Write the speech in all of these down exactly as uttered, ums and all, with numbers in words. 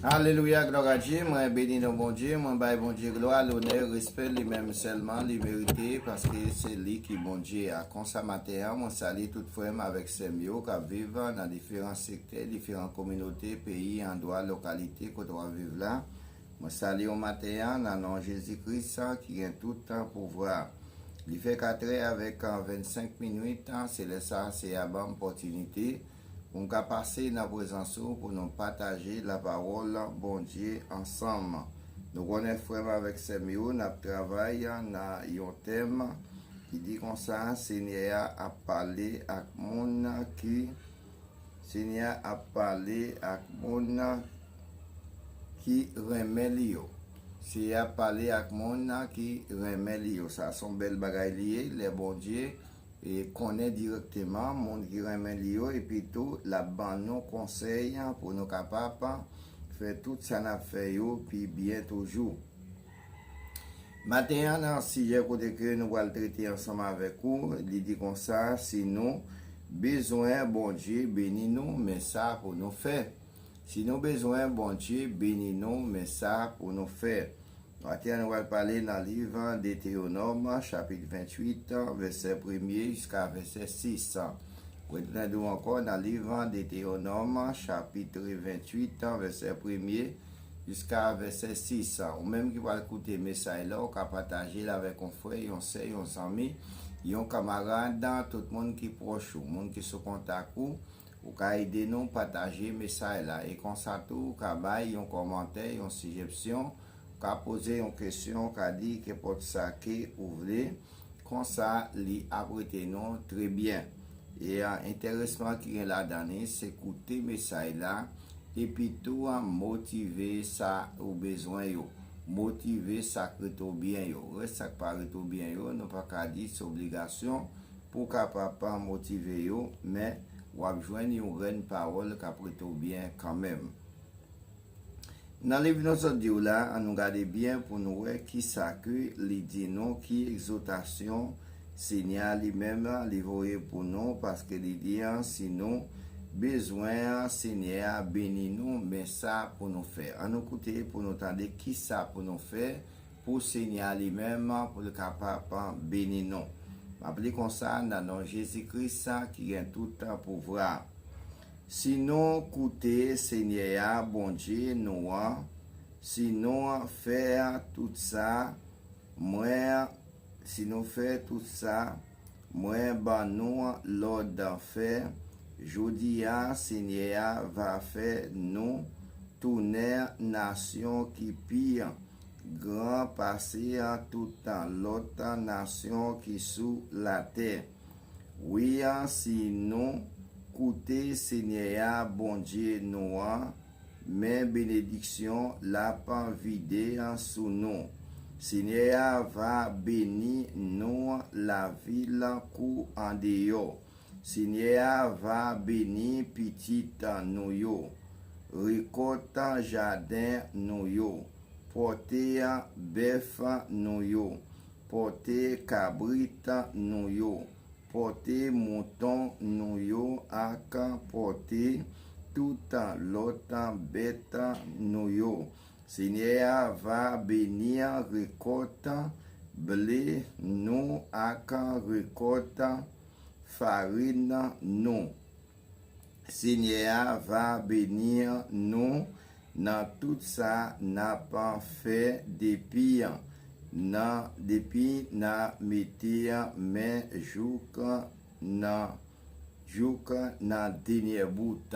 Alelouya, glwa a Dye. Mwen beni non Bondye. Mwen bay Bondye glwa, lonè, respè li menm sèlman li merite, paske se li ki Bondye a. Konsa maten an, mwen salye tout frè m avèk sè m yo k ap viv nan diferan sektè, diferan kominote, peyi, andwa, lokalite kote w ap viv la. Mwen salye w maten an nan non Jezi Kris ki gen tout pouvwa. Li fè katrè avèk vennsenk minit, se lè sa a Senyè a ban m opòtinite pou m ka pase nan prezans ou pou nou pataje lapawòl Bondye ansanm. Nou konnen frè m avèk sè m yo, n ap travay nan yon tèm ki di konsa, Senyè a ap pale ak moun ki Senyè a ap pale ak moun ki renmen li yo. Senyè a ap pale ak moun ki renmen li yo. Sa se yon bèl bagay li ye, lè Bondye e konnen dirèkteman moun ki renmen li yo, epi tou l ap ban nou konsèy pou nou kapab fè tout sa n ap fè yo pi byen toujou. Maten an, nan sijè kote ke nou pral trete ansanm avèk ou, li di konsa, si nou bezwen Bondye beni nou, men sa pou nou fè. Si nou bezwen Bondye beni nou, men sa pou nou fè. Maten an, nou pral pale nan liv Detewonòm, chapit venntuit, vèsè premye jiska vèsè sis. Mwen retounen di w ankò nan liv Detewonòm, chapit venntuit, vèsè premye jiska vèsè sis. Ou menm ki pral koute mesaj la, ou ka pataje l avèk yon frè, yon sè, yon zanmi, yon kamarad, tout moun ki pwòch ou, moun ki sou kontak ou. Ou ka ede nou pataje mesaj la. E konsa tou, ou ka bay yon kòmantè, yon sijepsyon, ou ka poze yon kesyon, ou ka di kenpòt sa ke ou vle. Konsa, li ap rete nou trè byen. E a, enteresman ki gen ladan li, se koute mesaj la, epi tou a, motive sa ou bezwen yo. Motive sa k rete w byen yo. Rès sa k pa rete w byen yo, nou pa ka di se obligasyon pou w kapab motive yo, men w ap jwenn yon grenn pawòl k ap rete w byen kanmenm. Nan liv nou sot di w la, ann nou gade byen pou nou wè kisa ke li di nou, ki egzòtasyon Senyè a li menm li voye pou nou, paske li di an, si nou bezwen an, Senyè a beni nou, men sa pou nou fè. Ann nou koute pou nou tande kisa pou nou fè pou Senyè a li menm, pou l kapab beni nou. M ap li konsa nan non Jezi Kris ki gen tout pouvwa. Si nou koute Senyè a, Bondye nou an, si nou fè tout sa mwen, si nou fè tout sa mwen ban nou lòd fè, jodi a Senyè a va fè nou tounen nasyon ki pi gran pase tout lòt nasyon ki sou latè. Wi, si nou koute Senyè a, Bondye nou an, men benediksyon l ap vide sou nou. Senyè a va beni nou lavil kou andeyò. Senyè a va beni pitit nou yo, rekòt jaden nou yo, pòte bèf nou yo, pòte kabrit nou yo, pòte mouton nou yo ak pòte tout lòt bèt nou yo. Senyè a va beni rekòt ble nou ak rekòt farin nou. Senyè a va beni nou nan tout sa n ap fè depi nan depi n a mete men jouk nan jouk nan dènye bout.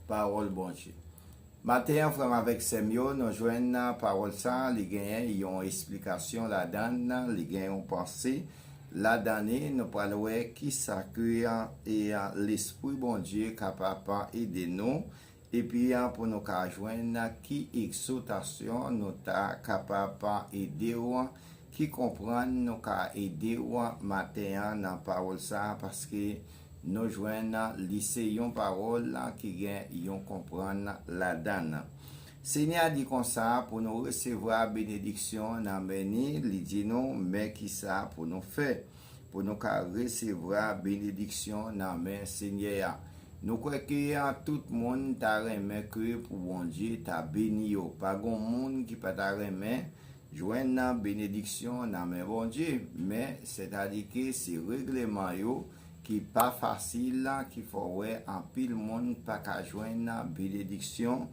Pawòl Bondye. Maten an, frè m avèk sè m yo, nou jwenn pawòl sa a, li genyen yon esplikasyon ladan l, li gen yon panse ladan li. Nou pral wè kisa ke e Lespri Bondye kapab ede nou, epi pou nou ka jwenn ki egzòtasyon nou ta kapab ede w, ki konprann nou ka ede w maten an nan pawòl sa a, paske nou jwenn li se yon pawòl ki gen yon konprann ladan l. Senyè a di konsa, pou nou resevwa benediksyon nan men ni, li di nou, men kisa pou nou fè, pou nou ka resevwa benediksyon nan men Senyè a. Nou kwè ke a tout moun ta renmen ke pou Bondye ta beni yo. Pa gon moun ki pa ta renmen jwenn nan benediksyon nan men Bondye. Men, sètadi ke se regleman yo ki pa fasil, ki fè w wè anpil moun pa ka jwenn benediksyon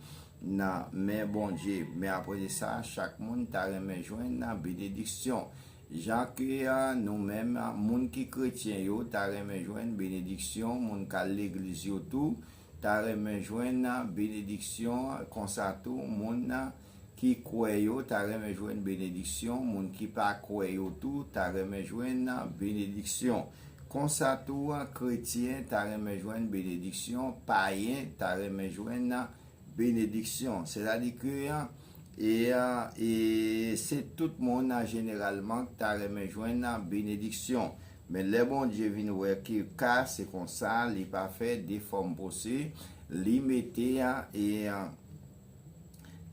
nan men Bondye. Men apre de sa, chak moun ta renmen jwenn benediksyon. Jan ke a, nou menm, a, moun ki kretyen yo ta renmen jwenn benediksyon, moun k al legliz yo tou ta renmen jwenn benediksyon, konsa tou moun ki kwè yo ta renmen jwenn benediksyon, moun ki pa kwè yo tou ta renmen jwenn benediksyon. Konsa tou, kretyen ta renmen jwenn benediksyon, payen ta renmen jwenn benediksyon. Sètadi ke e, e se tout moun an jeneralman ki ta renmen jwenn benediksyon. Men lè Bondye vin wè ke ka se konsa, li pa fè de fòm pose, li mete e,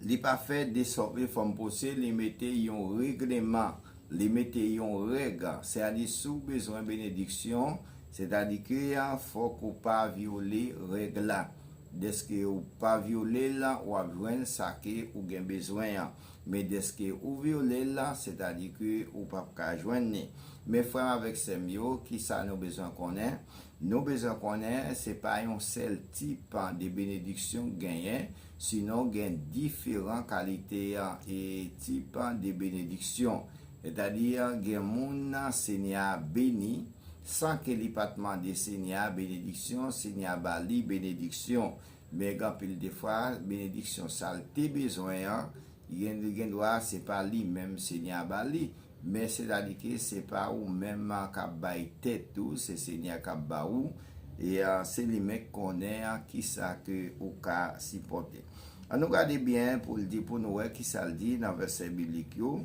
li pa fè de sò- de fòm pose, li mete yon regleman, li mete yon règ. Sètadi si w bezwen benediksyon, sètadi ke fòk ou pa vyole règ la. Dèske ou pa vyole l, w ap jwenn sa ke ou gen bezwen an. Men dèske ou vyole l, sètadi ke ou p ap ka jwenn li. Men frè m avèk sè m yo, kisa nou bezwen konnen? Nou bezwen konnen se pa yon sèl tip de benediksyon k genyen, sinon gen diferan kalite e tip de benediksyon. Sètadi gen moun Senyè a beni, san ke li pa t mande Senyè a benediksyon, Senyè a ba li benediksyon. Men gen anpil de fwa, benediksyon sa l te bezwen an, gen, gen dwa se pa li menm Senyè a ba li, men sètadi ke se pa ou menm k ap bay tèt ou, se Senyè k ap ba ou, e a, se li menm k konnen a, kisa ke ou ka sipòte. An nou gade byen pou l di, pou nou wè kisa l di nan vèsè biblik yo.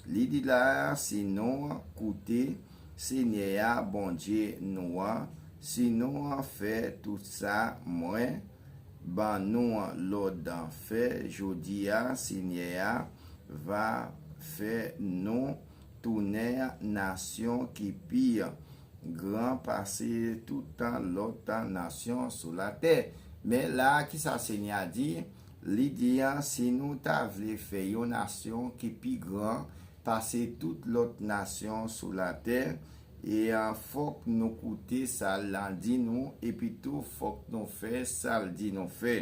Li di la, si nou koute Senyè a, Bondye nou an, si nou fè tout sa mwen ban nou lòd fè jodi a, Senyè a va fè nou tounen nasyon ki pi gran pase tout lòt nasyon sou latè. Men la, kisa Senyè a di? Li di, si nou ta vle fè yon nasyon ki pi gran pase tout lòt nasyon sou latè, e a, fòk nou koute sa l di nou, epi tou fòk nou fè sa l di nou fè.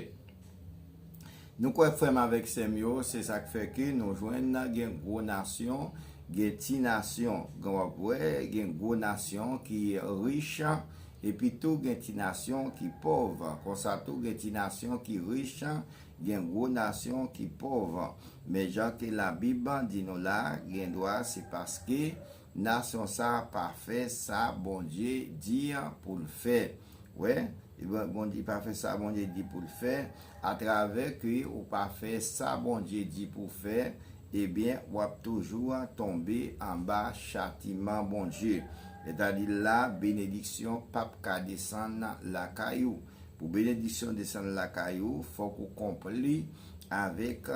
Nou kwè, frè m avèk sè m yo, se sa k fè ke nou jwenn gen gwo nasyon, gen ti nasyon. Gen, w ap wè, gen gwo nasyon ki rich, epi tou gen ti nasyon ki pòv. Konsa tou, gen ti nasyon ki rich, gen gwo nasyon ki pòv. Men jan ke Labib di nou la, gen dwa se paske nasyon sa a pa fè sa Bondye di pou l fè. Wè, Bondye pa fè sa Bondye di pou l fè, atravè ke ou pa fè sa Bondye di pou fè, ebyen, w ap toujou tonbe anba chatiman Bondye. Sètadi la, benediksyon p ap ka desann lakay ou. Pou benediksyon desann lakay ou, fòk ou konpli avèk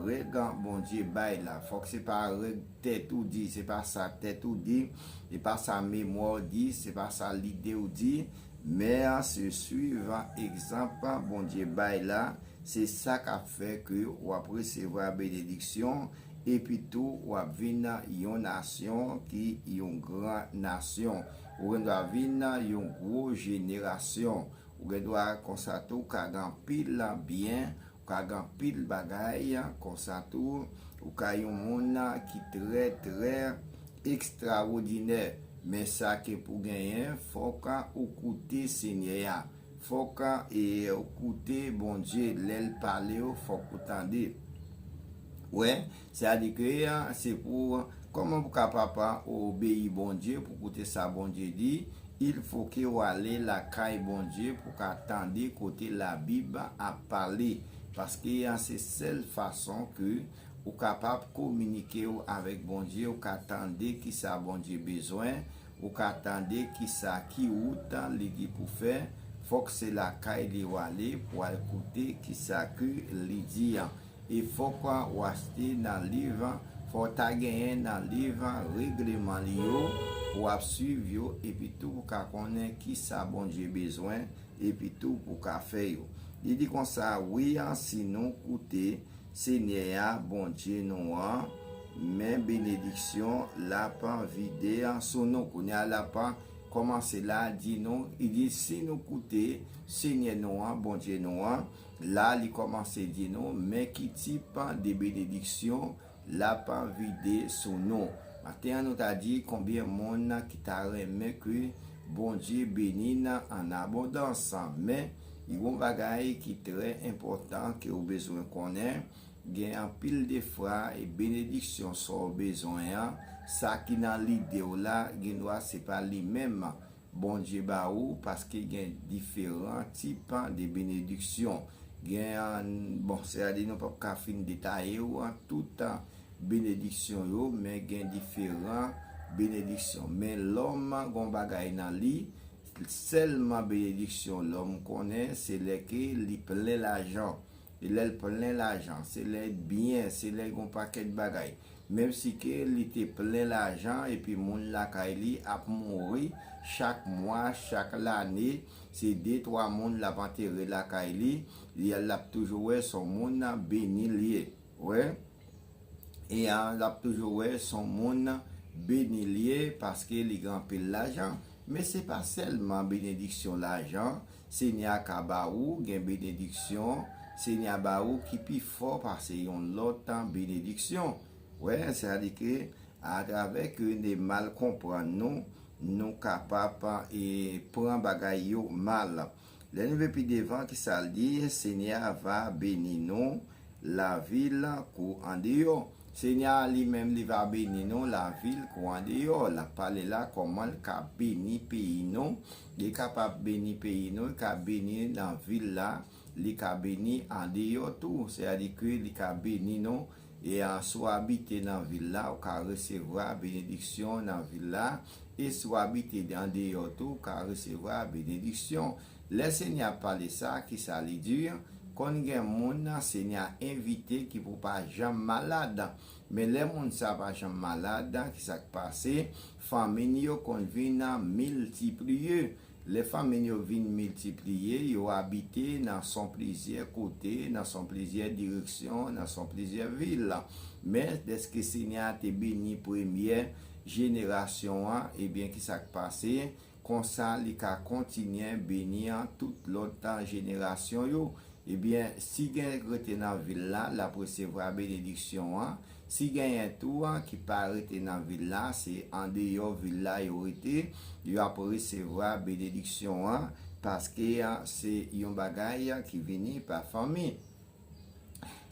règ Bondye bay la. Fòk se pa règ tèt ou di, se pa sa tèt ou di, se pa sa memwa w di, se pa sa lide w di, men se swiv egzanp Bondye bay la, se sa k ap fè ke w ap resevwa benediksyon, epi tou w ap vin yon nasyon ki yon gran nasyon. Ou gen dwa vin yon gwo jenerasyon. Ou gen dwa konsa tou ka gen anpil byen, ou ka gen anpil bagay, konsa tou ou ka yon moun ki trè, trè ekstrawòdinè. Men sa ke pou genyen, fòk ou koute Senyè a. Fòk e, ou koute Bondye, lè l pale w, fòk ou tande. Wè, sètadi ke se pou, kòman pou kapab obeyi Bondye, pou koute sa Bondye di, il faut que w ale lakay Bondye pou ka tande kote Labib ap pale. Paske se sèl fason ke ou kapab kominike w avèk Bondye, ou ka tande kisa Bondye bezwen, ou ka tande kisa, ki wout li di pou fè. Fòk se lakay li w ale pou al koute kisa ke li di an. E fòk w achte nan liv, fò w ta genyen nan liv regleman li yo, w ap swiv yo, epi tou pou ka konnen kisa Bondye bezwen, epi tou pou ka fè yo. Li di konsa, wi, si nou koute Senyè a, Bondye nou an, men benediksyon l ap vide sou nou. Kounye a l ap kòmanse la di nou, li di si nou koute Senyè nou an, Bondye nou an, la li kòmanse di nou men ki tip de benediksyon l ap vide sou nou. Maten an, nou ta di konbyen moun ki ta renmen ke Bondye beni n an abondans. Men, yon bagay ki trè enpòtan ke w bezwen konnen, gen anpil de fwa e benediksyon sa w bezwen an, sa ki nan lide w la, gen dwa se pa li menm Bondye ba ou, paske gen diferan tip de benediksyon. Gen, bon, sètadi nou p ap ka fin detaye w tout benediksyon yo, men gen diferan benediksyon. Men lòm gon bagay nan li, sèlman benediksyon lòm konnen, se lè ke li plen lajan. E lè l plen lajan, se lè byen, se lè gon pakèt bagay. Menm si ke li te plen lajan epi moun lakay li ap mouri chak mwa, chak lane, se de twa moun l ap antere lakay li, li l ap toujou wè se yon moun beni l ye. Wè? E a, l ap toujou wè se yon moun beni l ye paske li gen anpil lajan. Men se pa sèlman benediksyon lajan Senyè a ka ba ou, gen benediksyon Senyè a ba ou ki pi fò pase yon lòt benediksyon. Wè, sètadi ke atravè ke nou mal konprann nou, nou kapab e, pran bagay yo mal. Lè nou vin pi devan, kisa l di? Senyè a va beni nou lavil kou andeyò. Senyè a li menm li va beni nou lavil kou andeyò. L ap pale la kòman l ka beni peyi nou. Li kapab beni peyi nou, li ka beni nan vil la, li ka beni andeyò tou. Sètadi ke li ka beni nou. E a, si w abite nan vil la, ou ka resevwa benediksyon nan vil la. E si w abite andeyò tou, ou ka resevwa benediksyon. Lè Senyè a pale sa, kisa li di? Konn gen moun Senyè a envite ki pou pa janm malad. Men lè moun sa pa janm malad, kisa k pase? Fanmi yo konn vin miltipliye. Lè fanmi yo vin miltipliye, yo abite nan son plizyè kote, nan son plizyè direksyon, nan son plizyè vil. Men, dèske Senyè a te beni premyè jenerasyon an, ebyen, kisa k pase? Konsa, li ka kontinye beni an tout lòt jenerasyon yo. Ebyen, si gen rete nan vil la, l ap resevwa benediksyon an. Si genyen tou an ki pa rete nan vil la, se andeyò vil la yo rete, yo ap resevwa benediksyon an, paske a, se yon bagay a ki vini pa fanmi.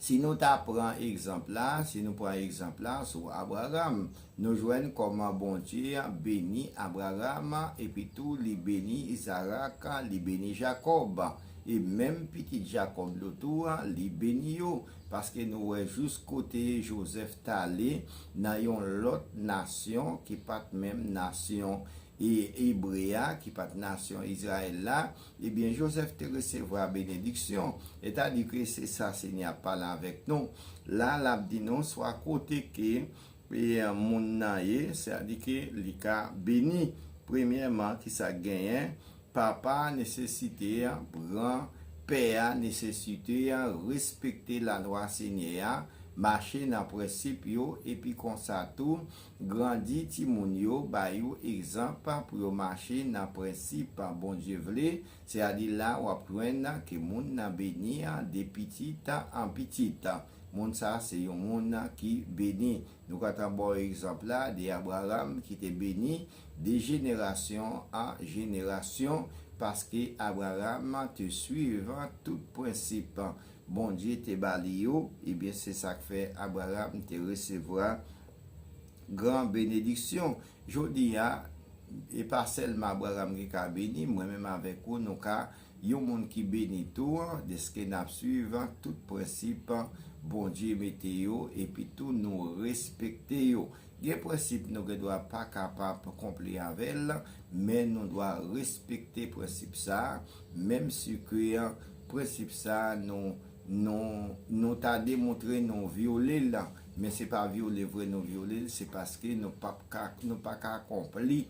Si nou ta pran egzanp la, si nou pran egzanp la sou Abraram, nou jwenn kòman Bondye beni Abraram, epi tou li beni Izarak, li beni Jakòb, e menm pitit Jakòb yo tou, li beni yo, paske nou wè jis kote Jozèf t ale nan yon lòt nasyon ki pa t menm nasyon e ebre a, ki pa t nasyon Izrayèl la, ebyen, Jozèf te resevwa benediksyon. Sètadi ke se sa Senyè a pale avèk nou. La, l ap di nou swa kote ke e, moun nan ye, sètadi ke li ka beni. Premyèman, kisa k genyen? Papa nesesite, gran pè a nesesite respekte lalwa Senyè a, mache nan prensip yo, epi konsa tou, grandi timoun yo, ba yo egzanp pou yo mache nan prensip Bondye vle, sètadi la w ap jwenn ke moun nan beni de pitit an pitit. Moun sa se yon moun ki beni. Nou ka ta ba w egzanp la de Abraram ki te beni de jenerasyon an jenerasyon, paske Abraram te swiv tout prensip Bondye te ba li yo. Ebyen, se sa k fè Abraram te resevwa gran benediksyon. Jodi a, e pa sèlman Abraram ki ka beni, mwen menm avèk ou, nou ka yon moun ki beni tou, dèske n ap swiv tout prensip Bondye mete yo, epi tou nou respekte yo. Gen prensip nou gen dwa pa kapab konple avè l, men nou dwa respekte prensip sa a, menm si ke prensip sa a nou, nou, nou ta demontre nou vyole l, Men se pa vyole vre nou vyole l, se paske nou p ap ka, nou pa ka akonpli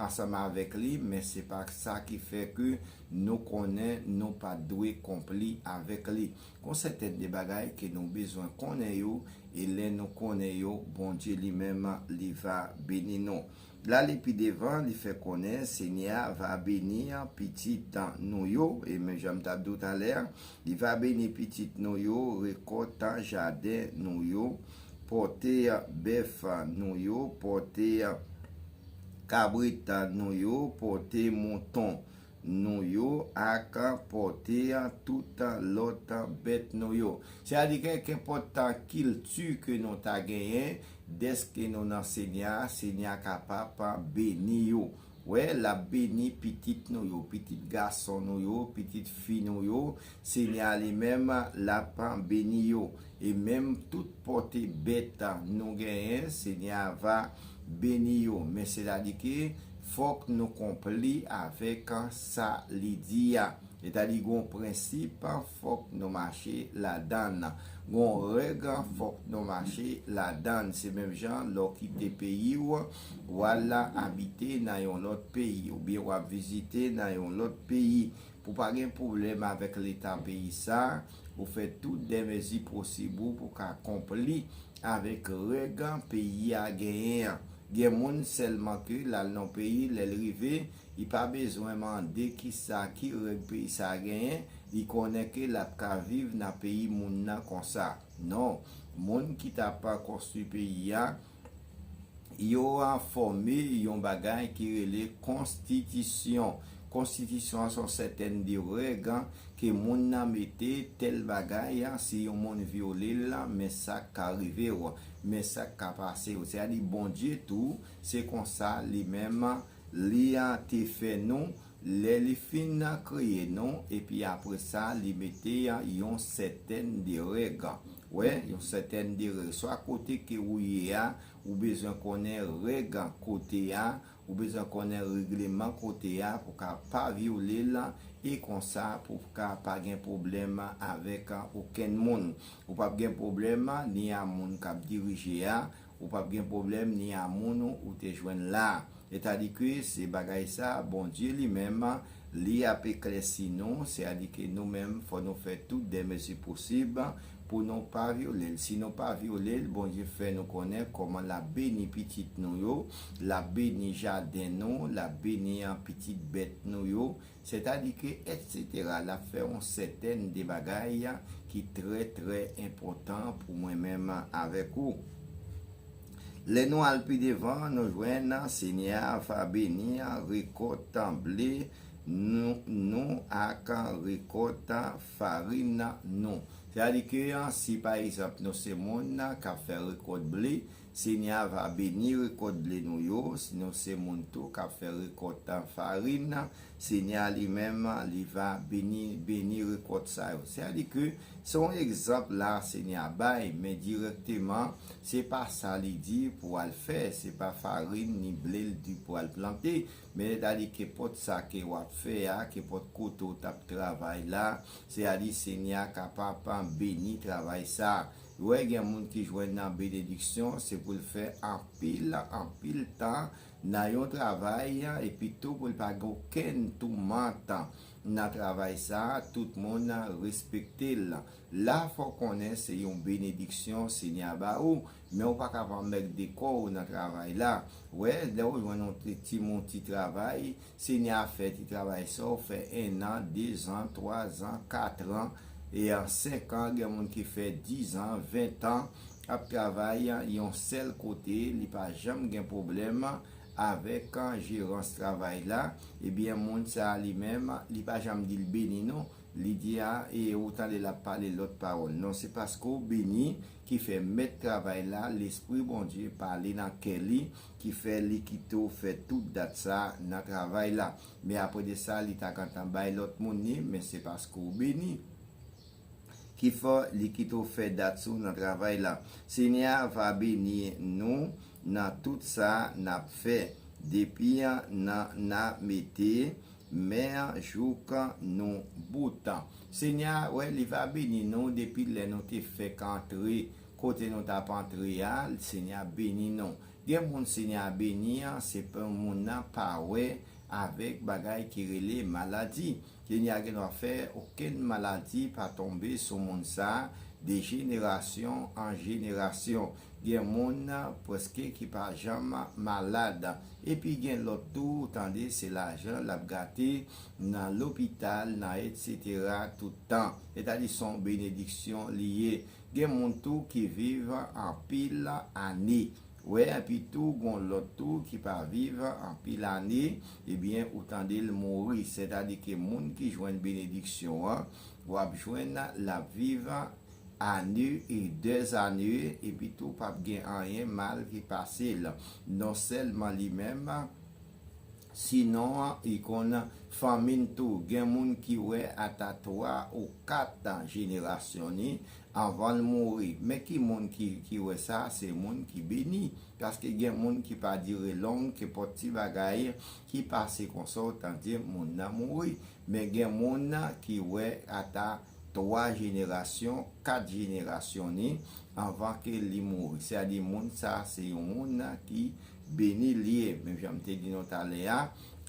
ansanm avèk li, men se pa sa ki fè ke nou konnen nou pa dwe konpli avèk li. Gon sèten de bagay ke nou bezwen konnen yo, e lè nou konnen yo, Bondye li menm, li va beni nou. L ale pi devan, li fè konnen Senyè a va beni pitit nou yo, e menm jan m t ap di w talè a, li va beni pitit nou yo, rekòt jaden nou yo, pòte bèf nou yo, pòte kabrit nou yo, pòte mouton nou yo, ak pòte tout lòt bèt nou yo. Sètadi ke kenpòt kilti ke nou ta genyen, dèske nou nan Senyè a, Senyè a kapab beni yo. Wè, l ap beni pitit nou yo, pitit gason nou yo, pitit fi nou yo. Senyè a li menm, l ap beni yo. E menm tout pòte bèt nou genyen, Senyè a va beni yo. Men sètadi ke fòk nou konpli avèk sa li di a. Sètadi gon prensip, fòk nou mache ladan l. Gon règ, fòk nou mache ladan l. Se menm jan lè w kite peyi w, w al abite nan yon lòt peyi, oubyen w ap vizite nan yon lòt peyi. Pou pa gen pwoblèm avèk leta peyi sa, ou fè tout de mezi posib ou pou ka konpli avèk règ peyi a genyen an. Gen moun sèlman ke l al nan peyi, lè l rive, li pa bezwen mande kisa ki règ peyi sa a genyen, li konnen ke l ap ka viv nan peyi moun nan konsa. Non, moun ki t ap konstwi peyi a, yo a fòme yon bagay ki rele konstitisyon. Konstitisyon an se yon sèten de règ ke moun nan mete tèl bagay, si yon moun vyole l, men sa k ka rive w, men sa k ka pase w. Sètadi Bondye tou, se konsa li menm, li a te fè nou, lè li fin kreye nou, epi apre sa, li mete yon sèten de règ. Wè, yon sèten de règ. Swa kote ke ou ye a, ou bezwen konnen règ kote a, ou bezwen konnen règleman kote a pou ka pa vyole l, e konsa pou ka pa gen pwoblèm avèk okenn moun. Ou p ap gen pwoblèm ni a moun k ap dirije a, ou p ap gen pwoblèm ni a moun ou te jwenn la. Sètadi ke se bagay sa, Bondye li menm, li ap eklèsi nou, sètadi ke nou menm, fò nou fè tout de mezi posib pou nou pa vyole l. Si nou pa vyole l, Bondye fè nou konnen kòman l ap beni pitit nou yo, l ap beni jaden nou, l ap beni an pitit bèt nou yo, sètadi ke, etsetera, l ap fè yon sèten de bagay ki trè, trè enpòtan pou mwen menm avèk ou. Lè nou al pi devan, nou jwenn Senyè a va beni rekòt ble nou, nou ak rekòt farin nou. Sètadi ke si pa egzanp nou se moun k ap fè rekòt ble, Senyè a va beni rekòt ble nou yo. Si nou se moun tou k ap fè rekòt farin, Senyè a li menm, li va beni, beni rekòt sa yo. Sètadi ke se yon egzanp la Senyè a bay, men dirèkteman, se pa sa li di pou al fè, se pa farin ni ble l di pou al plante, men sètadi kenpòt sa ke w ap fè a, kenpòt kote w t ap travay la, sètadi Senyè a kapab beni travay sa. Wè, gen moun ki jwenn nan benediksyon, se pou l fè anpil, anpil tan nan yon travay, epi tou pou l pa gen okenn toumant nan travay sa, tout moun respekte l. La, fò w konnen se yon benediksyon Senyè a ba ou, men ou pa ka pa mèt de kò w nan travay la. Wè, lè w jwenn yon ti, ti, yon ti travay, Senyè a fè ti travay sa, w fè en an, de zan, twa zan, kat an, e an senk an, gen moun ki fè diz an, ven an, ap travay yon sèl kote, li pa janm gen pwoblèm avèk jerans travay la, ebyen, moun sa a li menm, li pa janm di l beni non. Li di a, e ou tande l ap pale lòt pawòl. Non, se paske w beni ki fè mèt travay la, Lespri Bondye pale nan kè li, ki fè li kite w fè tout dat sa nan travay la. Men apre de sa, li ta gentan bay lòt moun li, men se paske w beni ki fè li kite w fè dat sou nan travay la. Senyè a va beni nou nan tout sa n ap fè, depi nan n a mete men jouk nou bout. Senyè a, wè, li va beni nou depi lè nou te fèk antre kote nou t ap antre a, Senyè a beni nou. Gen moun Senyè a beni an, se pou moun nan pa wè avèk bagay ki rele maladi. Senyè a gen dwa fè okenn maladi pa tonbe sou moun sa a, de jenerasyon an jenerasyon. Gen moun prèske ki pa janm malad. Epi gen lòt tou, tande, se lajan l ap gate nan lopital, nan etsetera tout tan. Sètadi se yon benediksyon li ye. Gen moun tou ki viv anpil ane. Wè, epi tou, gon lòt tou ki pa viv anpil ane, ebyen, ou tande l mouri. Sètadi ke moun ki jwenn benediksyon an, w ap jwenn l ap viv ane e dèzane, epi tou p ap gen anyen mal ki pase l. Non sèlman li menm, sinon, li konn fanmi n tou. Gen moun ki wè ata twa ou kat jenerasyon ni anvan l mouri. Men ki moun ki, ki wè sa? Se moun ki beni. Paske gen moun ki pa dire long, kenpòt ti bagay ki pase konsa, ou tande moun nan mouri. Men gen moun ki wè ata twa jenerasyon, kat jenerasyon ni anvan ke li mouri. Sètadi moun sa se yon moun ki beni li ye. Menm jan m te di nou talè a,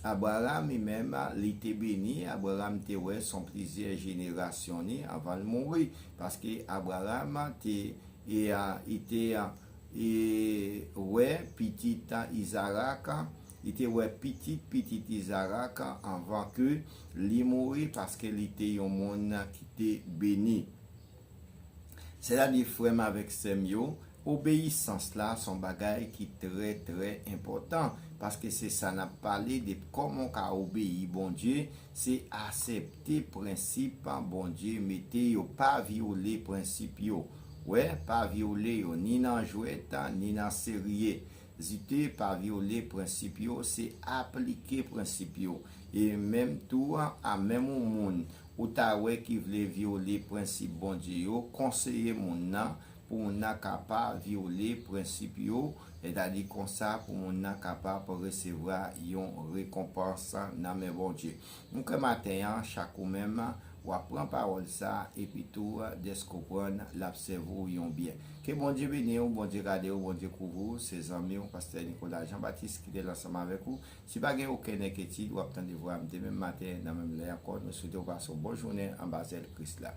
Abraram li menm, li te beni. Abraram te wè son plizyè jenerasyon ni anvan l mouri. Paske Abraram te, e, a, li te, a, e, wè pitit Izarak, li te wè pitit pitit Izarak anvan ke li mouri, paske li te yon moun ki te beni. Sètadi, frè m avèk sè m yo, obeyisans la se yon bagay ki trè, trè enpòtan, paske se sa n ap pale de kòman w ka obeyi Bondye, se aksepte prensip Bondye mete yo, pa vyole prensip yo. Wè, pa vyole yo, ni nan jwèt, ni nan serye. Zite pa vyole prensip yo, se aplike prensip yo. E menm tou, a menm yon moun ou ta wè ki vle vyole prensip Bondye yo, konseye moun nan pou moun nan ka pa vyole prensip yo, sètadi konsa pou moun nan kapab resevwa yon rekonpans nan men Bondye. M kwè maten an, chak ou menm, w ap pran pawòl sa, epi tou, dèske w pran l ap sèvi w yon byen. Ke Bondye beni w, Bondye gade w, Bondye kouvri w, se zanmi w, pastè Nicolas Jean Baptiste, ki te la ansanm avèk ou. Si pa gen okenn enkyetid, w ap tande vwa m demen maten, nan menm lè ankò. Nou swete w pase yon bon jounen anba zèl Kris la.